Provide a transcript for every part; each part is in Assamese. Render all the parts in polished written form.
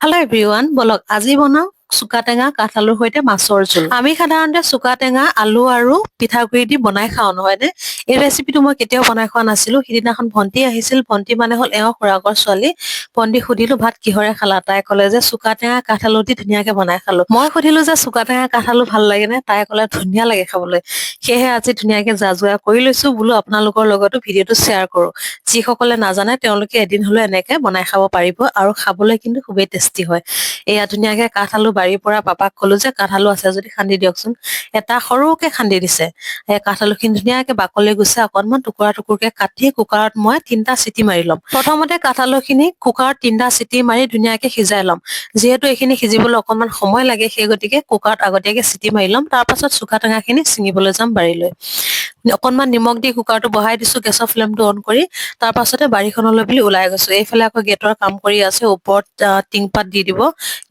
হেল্ল' এভৰিৱান, বলক আজি বনাওঁ চুকা টেঙা কাঠ আলুৰ সৈতে মাছৰ জোল। আমি সাধাৰণতে চুকা টেঙা আলু আৰু পিঠাগুড়ি দি বনাই খাওঁ, নহয়নে? এই ৰেচিপিটো মই কেতিয়াও বনাই খোৱা নাছিলো। সিদিনাখন ভণ্টি আহিছিল। ভণ্টি মানে হ'ল এওঁৰ খুৰাকৰ ছোৱালী। ভণ্টিক সুধিলো, "ভাত কিহৰে খালা?" তাই ক'লে যে চুকা টেঙা কাঠ আলু দি ধুনীয়াকে বনাই খালো। মই সুধিলো যে চুকা টেঙা কাঠ আলু ভাল লাগেনে? তাই ক'লে ধুনীয়া লাগে খাবলৈ। সেয়েহে আজি ধুনীয়াকে যা যোগাৰ কৰি লৈছো, বোলো আপোনালোকৰ লগতো ভিডিঅ'টো শ্বেয়াৰ কৰো। যিসকলে নাজানে, তেওঁলোকে এদিন হলেও এনেকে বনাই খাব পাৰিব আৰু খাবলৈ কিন্তু খুবেই টেষ্টি হয়। এয়া ধুনীয়াকে কাঠ আলু বাৰীৰ পৰা পাপাক ক'লো যে কাঠ আলু আছে যদি খান্দি দিয়কচোন। এটা সৰুকে খান্দি দিছে। এই কাঠ আলুখিনি ধুনীয়াকে বাকলি গুচাই অকনমান টুকুৰা টুকুৰকে কাটি কুকাৰত মই তিনিটা চিটি মাৰি ল'ম। প্ৰথমতে কাঠ আলুখিনি কুকাৰত তিনিটা চিটি মাৰি ধুনীয়াকে সিজাই ল'ম। যিহেতু এইখিনি সিজিবলৈ অকনমান সময় লাগে, সেই গতিকে কুকাৰত আগতীয়াকে চিটি মাৰি ল'ম। তাৰ পাছত চুকা টেঙাখিনি ছিঙিবলৈ যাম বাৰীলৈ। অকনমান নিমখ দি কুকাৰটো বহাই দিছো গেছৰ ফ্লেমটো অন কৰি। তাৰ পাছতে বাৰীখনলৈ বুলি ওলাই গৈছো। এইফালে আকৌ গেটৰ কাম কৰি আছে। ওপৰত টিংপাত দি দিব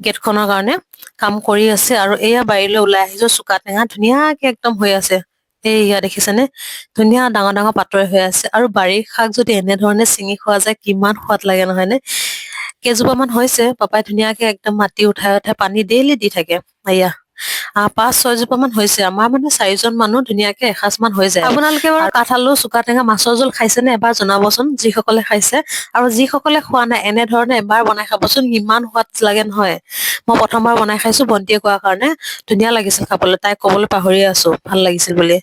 গেটখনৰ কাৰণে, কাম কৰি আছে। আৰু এয়া বাৰীলৈ ওলাই আহিছো। চুকা টেঙা ধুনীয়াকে একদম হৈ আছে। এইয়া দেখিছেনে? ধুনীয়া ডাঙৰ ডাঙৰ পাতৰে হৈ আছে। আৰু বাৰীৰ শাক যদি এনেধৰণে ছিঙি খোৱা যায়, কিমান সোৱাদ লাগে, নহয়নে? কেইজোপামান হৈছে। পাপাই ধুনীয়াকে একদম মাটি উঠাই উঠাই পানী ডেইলি দি থাকে। এয়া পাঁচ ছয়জোপা মান হৈছে। আমাৰ মানে চাৰিজন মানুহ, ধুনীয়াকে এসাঁজ মান হৈ যায়। আপোনালোকে বাৰু কাঠ আলু, চুকা টেঙা, মাছৰ জোল খাইছেনে? এবাৰ জনাবচোন যিসকলে খাইছে। আৰু যিসকলে খোৱা নাই, এনেধৰণে এবাৰ বনাই খাবচোন, ইমান সোৱাদ লাগে নহয়। মই প্ৰথমবাৰ বনাই খাইছো ভণ্টিয়ে কোৱাৰ কাৰণে। ধুনীয়া লাগিছিল খাবলৈ। তাইক ক'বলৈ পাহৰি আছো ভাল লাগিছিল বুলি।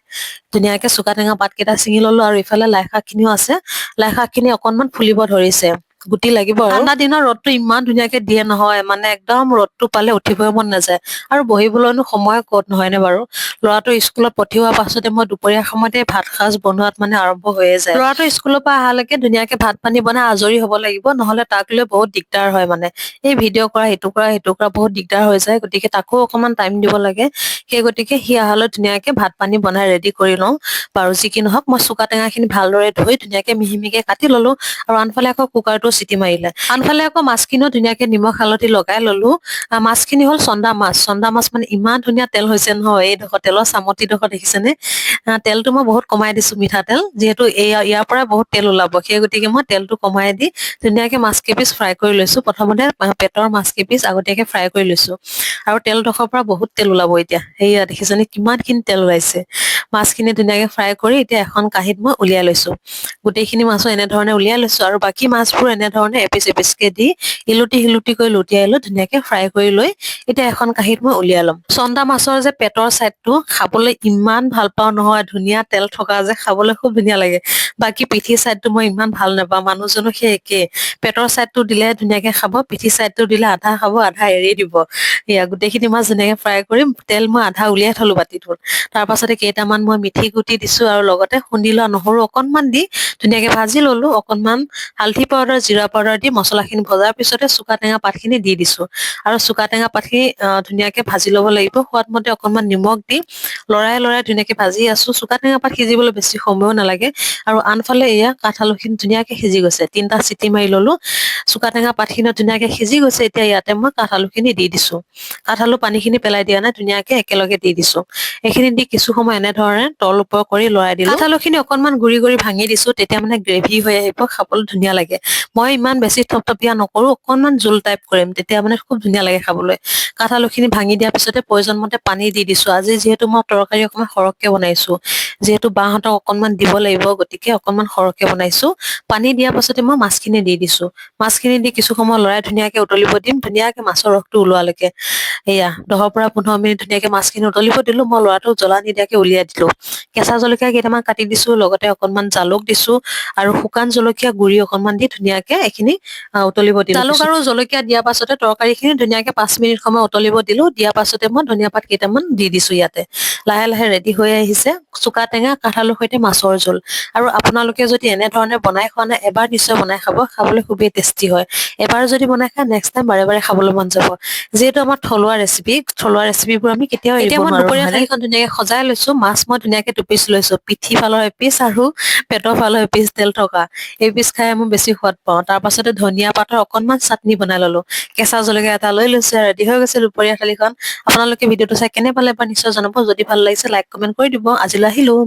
ধুনীয়াকে চুকা টেঙা পাতকেইটা ছিঙি ললো। আৰু ইফালে লাই শাক খিনিও আছে। লাই শাক খিনি অকনমান ফুলিব ধৰিছে, গুটি লাগিব। আৰু ঠাণ্ডা দিনৰ ৰ'দটো ইমান ধুনীয়াকে দিয়ে নহয়, মানে একদম ৰ'দটো পালে উঠিবই মন নাযায়। আৰু বহিবলৈনো সময় ক'ত, নহয়নে বাৰু? ল'ৰাটো স্কুলত পঠিওৱাৰ পাছতে মই দুপৰীয়া সময়তে ভাত সাজ বনোৱাত মানে আৰম্ভ হৈয়ে যায়। ল'ৰাটো স্কুলৰ পৰা অহালৈকে ধুনীয়াকে ভাত পানী বনাই আজৰি হ'ব লাগিব। নহ'লে তাক লৈ বহুত দিগদাৰ হয়। মানে এই ভিডিঅ' কৰা, ইটো কৰা, সিটো কৰা, বহুত দিগদাৰ হৈ যায়। গতিকে তাকো অকণমান টাইম দিব লাগে। সেই গতিকে সি অহালৈ ধুনীয়াকে ভাত পানী বনাই ৰেডি কৰি লওঁ। বাৰু, যি কি নহওক, মই চুকা টেঙাখিনি ভালদৰে ধুই ধুনীয়াকে মিহি মিহিকে কাটি ললো। আৰু আনফালে আকৌ কুকাৰটো চিটি মাৰিলে। আনফালে আকৌ মাছখিনিও ধুনীয়াকে নিমখ হালধি লগাই ললো। মাছখিনি হ'ল চন্দা মাছ। চন্দা মাছ মানে ইমান ধুনীয়া তেল হৈছে নহয়। এইডোখৰ তেলৰ চামতিডোখৰ দেখিছেনে? তেলটো মই বহুত কমাই দিছো, মিঠাতেল। যিহেতু এই ইয়াৰ পৰাই বহুত তেল ওলাব, সেই গতিকে মই তেলটো কমাই দি ধুনীয়াকে মাছ কেইপিচ ফ্ৰাই কৰি লৈছো। প্ৰথমতে পেটৰ মাছ কেইপিচ আগতীয়াকে ফ্ৰাই কৰি লৈছো। আৰু তেলডোখৰ পৰা বহুত তেল ওলাব এতিয়া। সেয়া দেখিছেনে, কিমানখিনি তেল ওলাইছে? মাছখিনি ধুনীয়াকে ফ্ৰাই কৰি এতিয়া এখন কাঁহীত মই উলিয়াই লৈছো। গোটেইখিনি মাছো এনেধৰণে উলিয়াই লৈছো। আৰু বাকী মাছবোৰ এনেধৰণে এপিচ এপিচকে দি ইলুটি সিলুটি কৰি লুটিয়াই লৈ ধুনীয়াকে ফ্ৰাই কৰি লৈ এতিয়া এখন কাঁহীত মই উলিয়াই ল'ম। চন্দা মাছৰ যে পেটৰ চাইডটো খাবলৈ ইমান ভাল পাওঁ নহয়। ধুনীয়া তেল থকা যে, খাবলৈ খুব ধুনীয়া লাগে। বাকী পিঠি চাইডটো মই ইমান ভাল নাপাওঁ। মানুহজনো সেই একেই। পেটৰ চাইডটো দিলে ধুনীয়াকে খাব, পিঠি চাইডটো দিলে আধা খাব, আধা এৰি দিব। এয়া গোটেইখিনি মাছ ধুনীয়াকে ফ্ৰাই কৰি তেল মই আধা উলিয়াই থলো বাতিটোত। তাৰ পাছতে কেইটামান মই মিঠি গুটি দিছো আৰু লগতে খুন্দি লোৱা নহৰু অকনমান দি ধুনীয়াকে ভাজি ললো। অকনমান হালধি পাউদাৰ, জিৰা পাউদাৰ দি মছলাখিনি ভজাৰ পিছতে চুকা টেঙা পাতখিনি দি দিছো। আৰু চুকা টেঙা পাতখিনি ধুনীয়াকে ভাজি ল'ব লাগিব। সোৱাদ মতে অকনমান নিমখ দি লৰাই লৰাই ধুনীয়াকে ভাজি আছো। চুকা টেঙা পাত সিজিবলৈ বেছি সময়ো নালাগে। আৰু আনফালে এয়া কাঠ আলুখিনি ধুনীয়াকে সিজি গৈছে। তিনিটা চিটি মাৰি ললো। চুকা টেঙা পাতখিনিও ধুনীয়াকে সিজি গৈছে। এতিয়া ইয়াতে মই কাঠ আলুখিনি দি দিছো। কাঠ আলু পানীখিনি পেলাই দিয়া নাই, ধুনীয়াকে একেলগে দি দিছো। এইখিনি দি কিছু সময় এনেধৰণে তল ওপৰ কৰি লৰাই দিলো। কাঠ আলুখিনি অকনমান গুৰি গুৰি ভাঙি দিছো, তেতিয়া মানে গ্ৰেভি হৈ আহিব, খাবলৈ ধুনীয়া লাগে। মই ইমান বেছি থপথপীয়া নকৰো, অকনমান জোল টাইপ কৰিম, তেতিয়া মানে খুব ধুনীয়া লাগে খাবলৈ। কাঠ আলুখিনি ভাঙি দিয়াৰ পিছতে প্ৰয়োজন মতে পানী দি দিছো। আজি যিহেতু মই তৰকাৰী অকণমান সৰহকে বনাইছো, যিহেতু বাহঁতক অকনমান দিব লাগিব, গতিকে অকনমান সৰহকে বনাইছো। পানী দিয়াৰ পাছতে মই মাছখিনি দি দিছো। মাছখিনি দি কিছু সময় লৰাই ধুনীয়াকে উতলিব দিম, ধুনীয়াকে মাছৰ ৰসটো ওলোৱালৈকে। এয়া 10ৰ পৰা 15 মিনিট ধুনীয়াকে মাছখিনি উতলিব দিলো। মই ল'ৰাটোক জ্বলা নিদিয়াকে উলিয়াই দিলো। কেঁচা জলকীয়া কেইটামান কাটি দিছো, লগতে অকনমান জালুক দিছো আৰু শুকান জলকীয়া গুৰি অকনমান দি ধুনীয়াকে এইখিনি উতলিব দিলো। জালুক আৰু জলকীয়া দিয়াৰ পাছতে তৰকাৰীখিনি ধুনীয়াকে 5 মিনিট সময় উতলিব দিলো। দিয়াৰ পাছতে মই ধনিয়া পাত কেইটামান দি দিছো ইয়াতে। লাহে লাহে ৰেডি হৈ আহিছে চুকা টেঙা কাঠআলুৰ সৈতে মাছৰ জোল। আৰু আপোনালোকে যদি এনেধৰণে বনাই খোৱা নাই, এবাৰ নিশ্চয় বনাই খাব। খাবলৈ খুবেই টেষ্টি হয়। এবাৰ যদি বনাই খায়, নেক্সট টাইম বাৰে বাৰে খাবলৈ মন যাব। যিহেতু আমাৰ থলুৱা ৰেচিপি, থলুৱা ৰেচিপিবোৰ আমি কেতিয়াও এৰিব এতিয়া মই নোৱাৰো, দুপৰীয়া নহয়নে? থালিখন ধুনীয়াকে সজাই লৈছো। মাছ মই ধুনীয়াকে দুপিচ লৈছো, পিঠি ফালৰ এপিচ আৰু পেটৰ ফালৰ এপিচ। তেল থকা এই পিচ খাই মই বেছি সোৱাদ পাওঁ। তাৰ পাছতে ধনিয়া পাতৰ অকনমান চাটনি বনাই ললো। কেঁচা জলকীয়া এটা লৈ লৈছো। ৰেডি হৈ গৈছে দুপৰীয়া থালিখন। আপোনালোকে ভিডিঅ'টো চাই কেনে পালে এবাৰ নিশ্চয় জনাব। যদি ভাল লাগিছে, লাইক কমেণ্ট কৰি দিব। আজিলৈ আহিলো।